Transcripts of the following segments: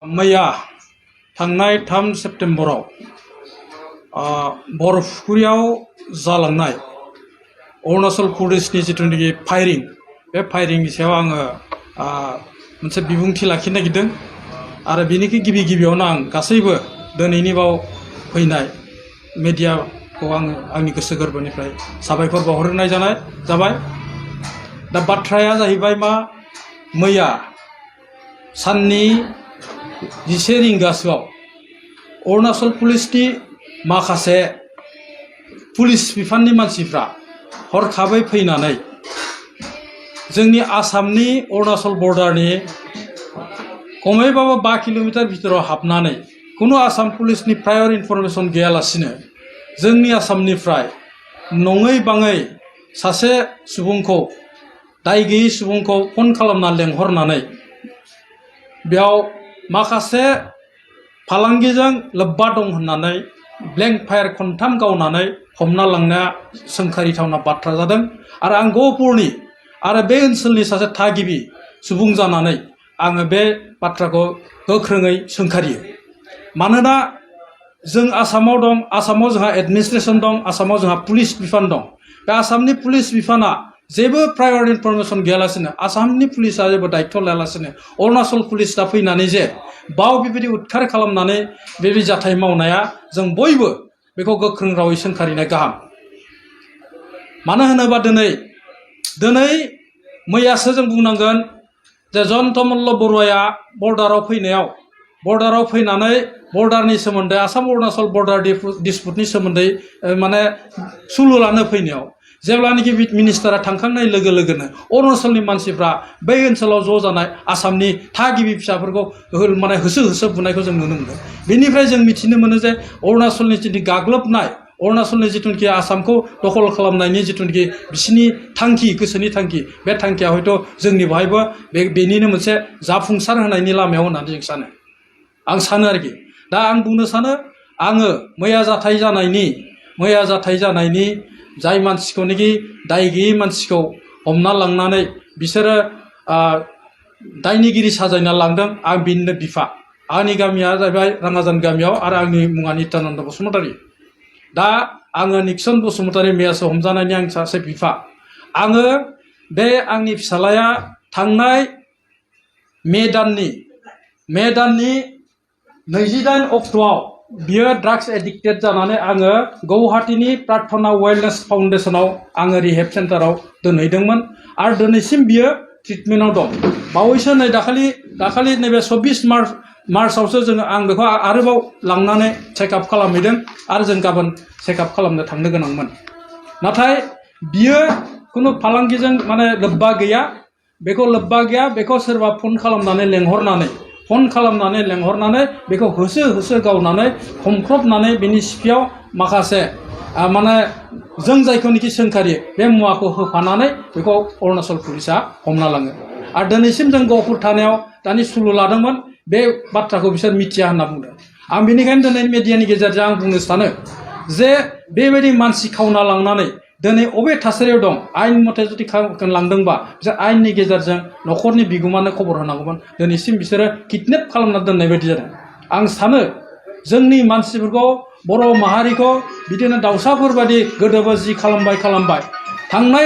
मैया थांनाय 3 सेप्तेम्बराव बरफुकुरियाव जालांनाय अरुणाचल प्रदेशनि जिथुनाखि फायरिं बे फायरिंनि सायाव आङो मोनसे बिबुंथि लाखिनो नागिरदों आरो बिनिखि गिबियावनो आं गासैबो दिनैनि बाव फैनाय मिडियाखौ आङो आंनि गोसो गोरबोनिफ्राय साबायखर बावहरनाय जाबाय। दा बाथ्राया जाहैबाय मा मैया साननि 11 रिंगासोआव अरुणाचल पुलिसनि माखासे पुलिस बिफाननि मानसिफ्रा हरखाबै फैनानै जोंनि आसामनि अरुणाचल बर्डारनि खमैबाबो 5 किल'मिटार भितराव हाबनानै कुनु आसाम पुलिसनि प्रायर इनफरमेशन गैयालासिनो जोंनि आसामनिफ्राय नङै बाङै सासे सुबुंखौ दाय गैयै सुबुंखौ फन खालामना लेंहरनानै बेयाव माखासे फालांगिजों लोब्बा दं होननानै ब्लेंक फायार खनथाम गावनानै हमना लांनाया सोंखारिथावना बाथ्रा जादों आरो आं गहपुरनि आरो बे ओनसोलनि सासे थागिबि सुबुं जानानै आङो बे बाथ्राखौ गोख्रोङै सोंखारियो। मानोना जों आसामाव दं, आसामाव जोंहा एडमिनिस्ट्रेशन दं, आसामाव जोंहा पुलिस बिफान दं। बे आसामनि पुलिस बिफाना जेबो प्रायर इनफरमेशन गैयालासिनो आसामनि पुलिसा जेबो दायित्व लायालासिनो अरुणाचल पुलिसा फैनानै जे बाव बेबायदि उद्धार खालामनानै बेबायदि जाथाय मावनाया जों बयबो बेखौ गोख्रों रावै सोंखारिनाया गाहाम। मानो होनोबा दिनै मैयासो जों बुंनांगोन जे जयन्त मल्ल बरुवाया बर्डाराव फैनानै बर्डारनि सोमोन्दै आसाम अरुणाचल बर्डार डिस्पुटनि सोमोन्दै माने सुलु लानो फैनायाव जेब्लानाखि मिनिस्टारा थांखांनाय लोगो लोगोनो अरुणाचलनि मानसिफ्रा बै ओनसोलाव ज' जानाय आसामनि थागिबि फिसाफोरखौ माने होसो बुनायखौ जों नुनो मोनो। बेनिफ्राय जों मिथिनो मोनो जे अरुणाचलनि जिथु गाग्लोबनाय, अरुणाचलनि जिथुनाखि आसामखौ दखल खालामनायनि जिथुनाखि बिसिनि थांखि, गोसोनि थांखि, बे थांखिया हयथ' जोंनि बेवहायबो बेनिनो मोनसे जाफुंसार होनायनि लामायाव होननानै आं सानो आरोखि। दा आं बुंनो सानो आङो मैया जाथाय जानायनि जाय मानसिखौनोखि दाय गैयै मानसिखौ हमना लांनानै बिसोरो दायनिगिरि साजायना लांदों, आं बिनिनो बिफा। आंनि गामिया जाहैबाय राङाजान गामियाव आरो आंनि मुङा नित्यानन्द बसुमतारी। दा आङो निक्सन बसुमतारी मैयासो हमजानायनि आं सासे बिफा। आङो बे आंनि फिसालाया थांनाय मे दाननि 28 अक्ट'आव बियो ड्राग्स एडिक्टेड जानानै आङो गुवाहाटीनि प्रार्थना वेलनेस फाउन्डेसनाव आङो रिहेब सेन्टाराव दोनहैदोंमोन आरो दिनैसिम बियो ट्रिटमेन्टआव दं। बावैसो नै दाखालि नैबे 24 मार्चआवसो आं बेखौ आरोबाव लांनानै चेकआप खालामहैदों आरो जों गाबोन चेकआप खालामनो थांनो गोनांमोन। नाथाय बियो खुनु फालांगिजों माने लोब्बा गैया, बेखौ सोरबा फन खालामनानै लेंहरनानै बेखौ होसो गावनानै हमख्रबनानै बिनि सिपियाव माखासे माने जों जायखौनोखि सोंखारियो बे मुवाखौ होफानानै बेखौ अरुणाचल पुलिसा हमना लाङो। आरो दिनैसिम जों गहपुर थानायाव दानि सुलु लादोंमोन, बे बाथ्राखौ बिसोर मिथिया होनना बुंदों। आं बेनिखायनो दिनै मिडियानि गेजेरजों आं बुंनो सानो जे बेबायदि मानसि खावना लांनानै दिनै अबे थासारियाव दं, आइन मथे जुदि लांदोंबा बिसोर आइननि गेजेरजों न'खरनि बिगोमानो खबर होनांगौमोन। दिनैसिम बिसोरो किडनेप खालामना दोननाय बायदि जादों। आं सानो जोंनि मानसिफोरखौ, बर' माहारिखौ बिदिनो दाउसाफोर बायदि गोदोबो जि खालामबाय थांनाय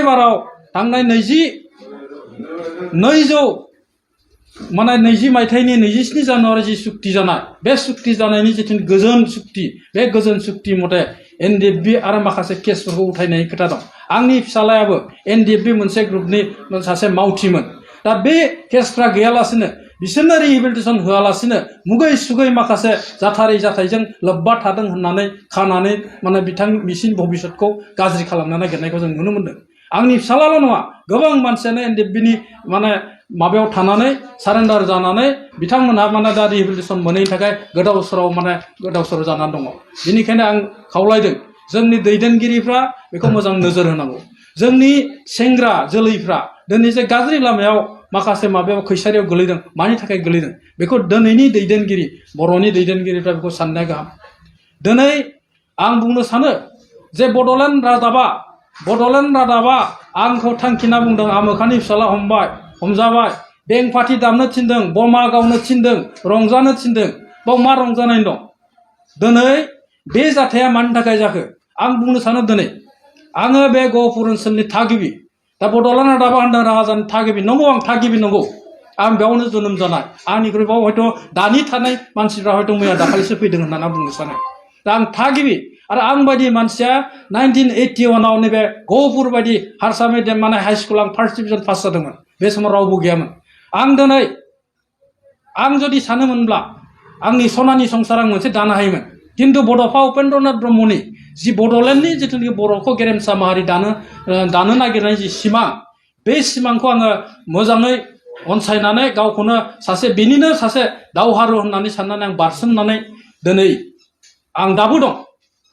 20 मायथाइनि 27 जानुवारि जि सुक्ति जानाय, बे सुक्ति जानायनि जिथु गोजोन सुक्ति, बे गोजोन सुक्ति मथे NDFB आरो माखासे केसफोरखौ उठायनायनि खोथा दं। आंनि फिसालायाबो NDFB मोनसे ग्रुपनि सासे मावथिमोन। दा बे केसफ्रा गैयालासिनो बिसोरनो रिहेबिलिटेसन होआलासिनो मुगै माखासे जाथायजों लोब्बा थादों होननानै खानानै माने बिसिनि भबिष्यतखौ गाज्रि खालामनो नागिरनायखौ जों नुनो मोनदों। आंनि फिसालाल' नङा, गोबां मानसियानो NDFBनि माने माबायाव थानानै सारेन्डार जानानै बिथांमोनहा माने दा रिहेबिलिटेसन मोनैनि थाखाय गोदाव सोराव जानानै दङ। बेनिखायनो आं खावलायदों जोंनि दैदेनगिरिफ्रा बेखौ मोजां नोजोर होनांगौ। जोंनि सेंग्रा जोलैफ्रा दिनै जे गाज्रि लामायाव माखासे माबायाव खैसारियाव गोलैदों, मानि थाखाय गोलैदों बेखौ दिनैनि दैदेनगिरि, बर'नि दैदेनगिरिफ्रा बेखौ साननाया गाहाम। दिनै आं बुंनो सानो जे बड'लेण्ड रादाबा आंखौ थांखिना बुंदों आमोखानि फिसाला हमजाबाय, बेंक पार्टी दामनो थिनदों बमा गावनो थिनदों रंजानो थिनदों बाव मा रंजानाय दं दिनै बे जाथाया मानि थाखाय जाखो आं बुंनो सानो दिनै आङो बे गहपुर ओनसोलनि थागिबि दा बड'लेण्ड रादाबा होनदों राजानि थागिबि नंगौ आं थागिबि नंगौ आं बेयावनो जोनोम जानाय आंनिख्रुइ बाव हयथ' दानि थानाय मानसिफ्रा हयथ' मैया दाखालिसो फैदों होननानै आं बुंनो सानो दा आं थागिबि आरो आं बायदि मानसिया 1981 आव नैबे गहपुर बायदि हारसा मिडियाम माने हाइ स्कुल आं फार्स्ट डिभिजन पास जादोंमोन बे समाव रावबो गैयामोन आं दिनै आं जुदि सानोमोनब्ला आंनि सनानि संसार आं मोनसे दानो हायोमोन किन्तु बड'फा उपेन्द्रनाथ ब्रह्मनि जि बड'लेण्डनि जिथुनाखि बर'खौ गेरेमसा माहारि दानो नागिरनाय जि सिमां बे सिमांखौ आङो मोजाङै अनसायनानै गावखौनो सासे बेनिनो सासे दावहारु होननानै साननानै आं बारसोमनानै दिनै आं दाबो दं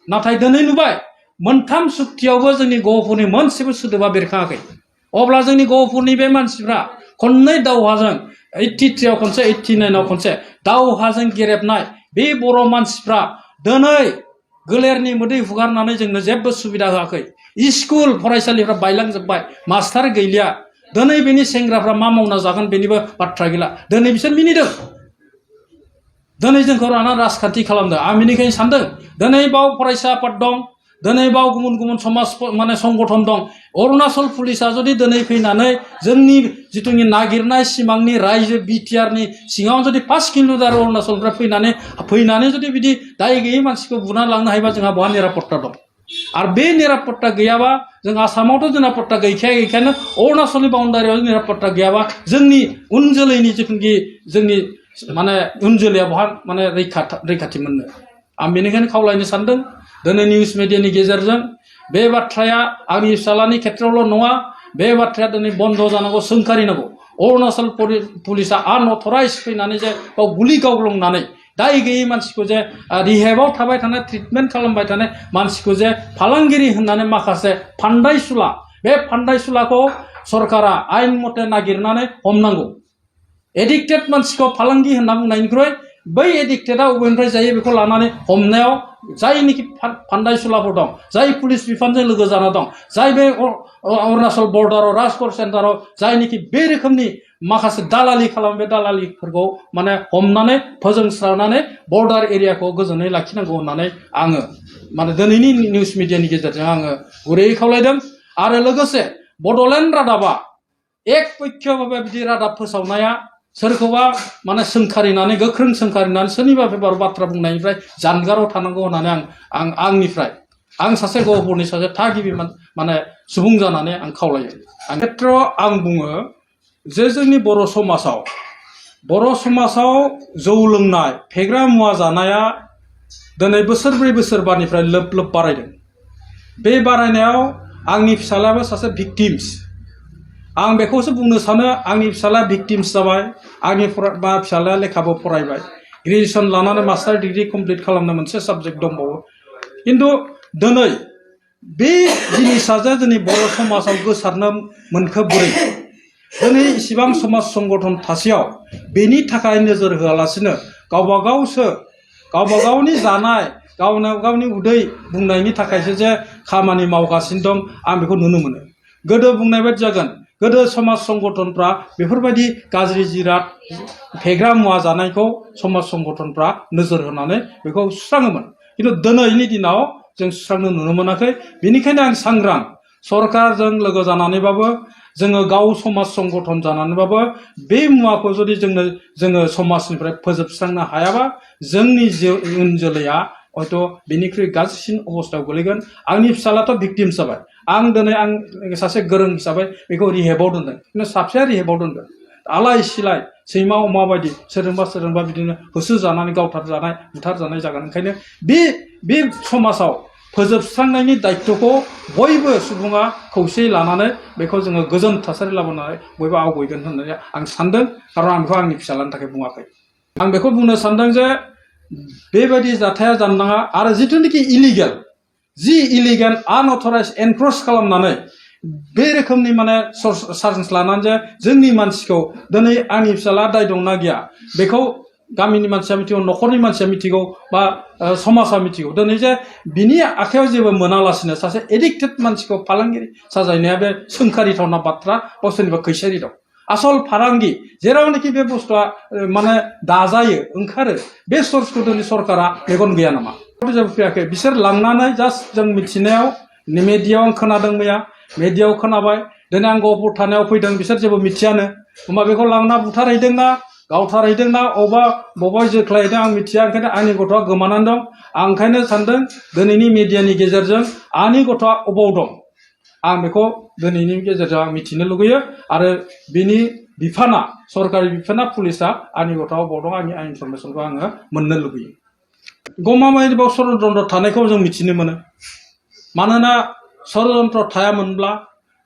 नाथाय दिनै नुबाय मोनथाम सुक्तियावबो जोंनि गहपुरनि मोनसेबो सोदोबा बेरखाङाखै अब्ला जोंनि गहपुरनि बे मानसिफ्रा खननै दावहाजों 83 आव खनसे 89 आव खनसे दावहाजों गेरेबनाय बे बर' मानसिफ्रा दिनै गोलेरनि मोदै हुगारनानै जोंनो जेबो सुबिदा होआखै स्कुल फरायसालिफ्रा बायलांजोब्बाय मास्टार गैलिया दिनै बेनि सेंग्राफ्रा मा मावना जागोन बेनिबो बाथ्रा गैला दिनै बिसोर मिनिदों दिनै जोंखौ लाना राजखान्थि खालामदों आं बेनिखायनो सानदों दिनै बाव फरायसा आफाद दं दिनै बाव गुबुन गुबुन समाज माने संगठन दं अरुणाचल पुलिसा जुदि दिनै फैनानै जोंनि जिथुनि नागिरनाय सिमांनि रायजो बिटिआरनि सिङाव जुदि 5 किल'मिटार अरुणाचलनिफ्राय फैनानै जुदि बिदि दाय गैयै मानसिखौ बुना लांनो हायोबा जोंहा बहा निरापत्ता दं आरो बे निरापत्ता गैयाबा जों आसामावथ' निरापत्ता गैखायानो अरुणाचलनि बाउण्डारियाव निरापत्ता गैयाबा जोंनि उन जोलैनि जिथुनाखि जोंनि माने उन जोलैया बहा माने रैखाथि मोननो आं बेनिखायनो खावलायनो सानदों दिनै निउस मिडियानि गेजेरजों बे बाथ्राया आंनि फिसालानि खेत्रआवल' नङा बे बाथ्राया दिनै बन्द जानांगौ सोंखारिनांगौ अरुणाचल पुलिसा आनअथराइज फैनानै जे बाव गुलि गावग्लुंनानै दाय गैयै मानसिखौ जे रिहेबाव थाबाय थानाय ट्रिटमेन्ट खालामबाय थानाय मानसिखौ जे फालांगिरि होननानै माखासे फान्दायसुला बे फान्दायसुलाखौ सरकारा आइन मथे नागिरनानै हमनांगौ एडिक्टेड मानसिखौ फालांगि होनना बुंनायनिख्रुइ बै एडिक्टेडआ बबेनिफ्राय जायो बेखौ लानानै हमनायाव जायनिखि फान्दायसुलाफोर दं जाय पुलिस बिफानजों लोगो जाना दं जाय बे अरुणाचल बर्डाराव राजकर सेन्टाराव जायनिखि बे रोखोमनि माखासे दालालि खालामो बे दालालिफोरखौ माने हमनानै फोजोंस्रांनानै बर्डार एरियाखौ गोजोनै लाखिनांगौ होननानै आङो माने दिनैनि निउस मिडियानि गेजेरजों आङो गुरैयै खावलायदों आरो लोगोसे बड'लेण्ड रादाबा एकपक्षीयभावे बिदि रादाब फोसावनाया सोरखौबा माने सोंखारिनानै गोख्रों सोंखारिनानै सोरनिबा पेपाराव बाथ्रा बुंनायनिफ्राय जानगाराव थानांगौ होननानै आंनिफ्राय आं सासे गहपुरनि सासे थागिबि माने सुबुं जानानै आं खावलायो आं खेत्रआव आं बुङो जे जोंनि बर' समाजाव जौ लोंनाय फेग्रा मुवा जानाया दिनै बोसोरब्रै बोसोरबानिफ्राय लोब लोब बारायदों बे बारायनायाव आंनि फिसालायाबो सासे भिक्टिम्स आं बेखौसो बुंनो सानो आंनि फिसालाया भिक्टिम्स जाबाय आंनि फिसालाया लेखाबो फरायबाय ग्रेजुएसन लानानै मास्टार डिग्री कमप्लिट खालामनो मोनसे साबजेक्ट दंबावो किन्तु दिनै बे जिनिसा जे जोंनि बर' समाजाव गोसारनो मोनखो बोरै दिनै इसिबां समाज संगठन थासेयाव बेनि थाखाय नोजोर होआलासिनो गावबा गावनि जानाय गावनि उदै बुंनायनि थाखायसो जे खामानि मावगासिनो दं आं बेखौ नुनो मोनो गोदो बुंनाय बायदि जागोन गोदो समाज संगठनफ्रा बेफोरबायदि गाज्रि जिराद फेग्रा मुवा जानायखौ समाज संगठनफ्रा नोजोर होनानै बेखौ सुस्राङोमोन किन्तु दिनैनि दिनाव जों सुस्रांनो नुनो मोनाखै बेनिखायनो आं सांग्रां सरकारजों लोगो जानानैबाबो जोङो गाव समाज संगठन जानानैबाबो बे मुवाखौ जुदि जोङो समाजनिफ्राय फोजोबस्रांनो हायाबा जोंनि उन जोलैया हयथ' बेनिख्रुइ गाज्रिसिन अबस्थायाव गोलैगोन आंनि फिसालाथ' भिक्टिम्स जाबाय आं दिनै आं सासे गोरों हिसाबै बेखौ रिहेबाव दोनदों किन्तु साबसेया रिहेबाव दोनगोन आलाय सिलाय सैमा अमा बायदि सोरजोंबा बिदिनो होसोजानानै गावथारजानाय बुथारजानाय जागोन ओंखायनो बे समाजाव फोजोबस्रांनायनि दायित्वखौ बयबो सुबुङा खौसेयै लानानै बेखौ जोङो गोजोन थासारि लाबोनानै बयबो आवगायगोन होननानै आं सानदों खारन आं बेखौ आंनि फिसालानि थाखाय बुङाखै आं बेखौ बुंनो सानदों जे बेबायदि जाथाया जानो नाङा आरो जिथुनाखि इलिगेल आनअथराइज एनक्रच खालामनानै बे रोखोमनि माने चार्ज लानानै जे जोंनि मानसिखौ दिनै आंनि फिसाला दाय दंना गैया बेखौ गामिनि मानसिया मिथिगौ न'खरनि मानसिया मिथिगौ बा समाजा मिथिगौ दिनै जे बिनि आखायाव जेबो मोनालासिनो सासे एडिक्टेड मानसिखौ फालांगिरि साजायनाया बे सोंखारिथावना बाथ्रा बा सोरनिबा खैसारि दं आसल फालांगि जेरावनोखि बे बुस्थुआ माने दाजायो ओंखारो बे सर्सखौ दिनै सरकारा मेगन गैया नामा जेबो फैयाखै बिसोर लांनानै जास्ट जों मिथिनायाव मिडियायाव आं खोनादों मैया मिडियायाव खोनाबाय दिनै आं गहपुर थानायाव फैदों बिसोर जेबो मिथियानो होमबा बेखौ लांना बुथारहैदोंना गावथारहैदोंना बबेबा जोख्लायहैदों आं मिथिया ओंखायनो आंनि गथ'आ गोमानानै दं आं ओंखायनो सानदों दिनैनि मिडियानि गेजेरजों आंनि गथ'आ अबाव दं आं बेखौ दिनैनि गेजेरजों आं मिथिनो लुगैयो आरो बिनि बिफाना सरकारि बिफाना पुलिसा आंनि गथ'आ अबाव दं आंनि इनफरमेसनखौ आङो मोननो लुगैयो गमामायैनो षड़यन्त्र थानायखौ जों मिथिनो मोनो मानोना षड़यन्त्र थायामोनब्ला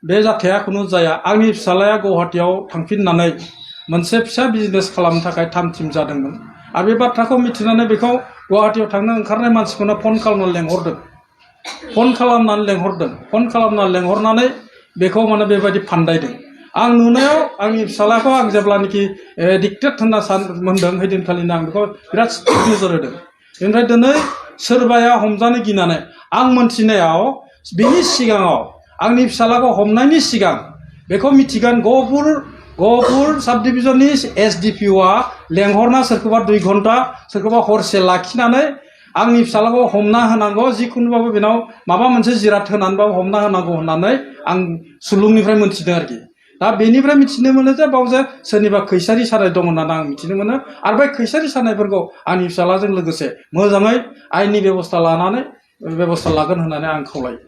बे जाथाया खुनु जाया आंनि फिसालाया गुवाहाटीयाव थांफिननानै मोनसे फिसा बिजनेस खालामनो थाखाय थाम थिम जादोंमोन आरो बे बाथ्राखौ मिथिनानै बेखौ गुवाहाटीयाव थांनो ओंखारनाय मानसिखौनो फन खालामनानै लेंहरदों फन खालामनानै लेंहरनानै बेखौ माने बेबायदि फान्दायदों आं नुनायाव आंनि फिसालाखौ आं जेब्लानोखि डिक्टेट होनना मोनदों हैदिनखालिनो आं बेखौ बिराद नोजोर होदों ओमफ्राय दिनै सोरबाया हमजानो गिनानै आं मोनथिनायाव बिनि सिगाङाव आंनि फिसालाखौ हमनायनि सिगां बेखौ मिथिगोन गहपुर साब डिभिजननि SDPOआ लेंहरना सोरखौबा 2 घन्टा सोरखौबा हरसे लाखिनानै आंनि फिसालाखौ हमना होनांगौ जिखुनुबाबो बेनाव माबा मोनसे जिराद होनानैबाबो हमना होनांगौ होननानै आं सुलुंनिफ्राय मोनथिदों आरोखि दा बेनिफ्राय मिथिनो मोनो जे बाव जे सोरनिबा खैसारि सानाय दं होननानै आं मिथिनो मोनो आरो बे खैसारि सानायफोरखौ आंनि फिसालाजों लोगोसे मोजाङै आयेननि बेबस्था लानानै बेबस्था लागोन होननानै आं खावलायो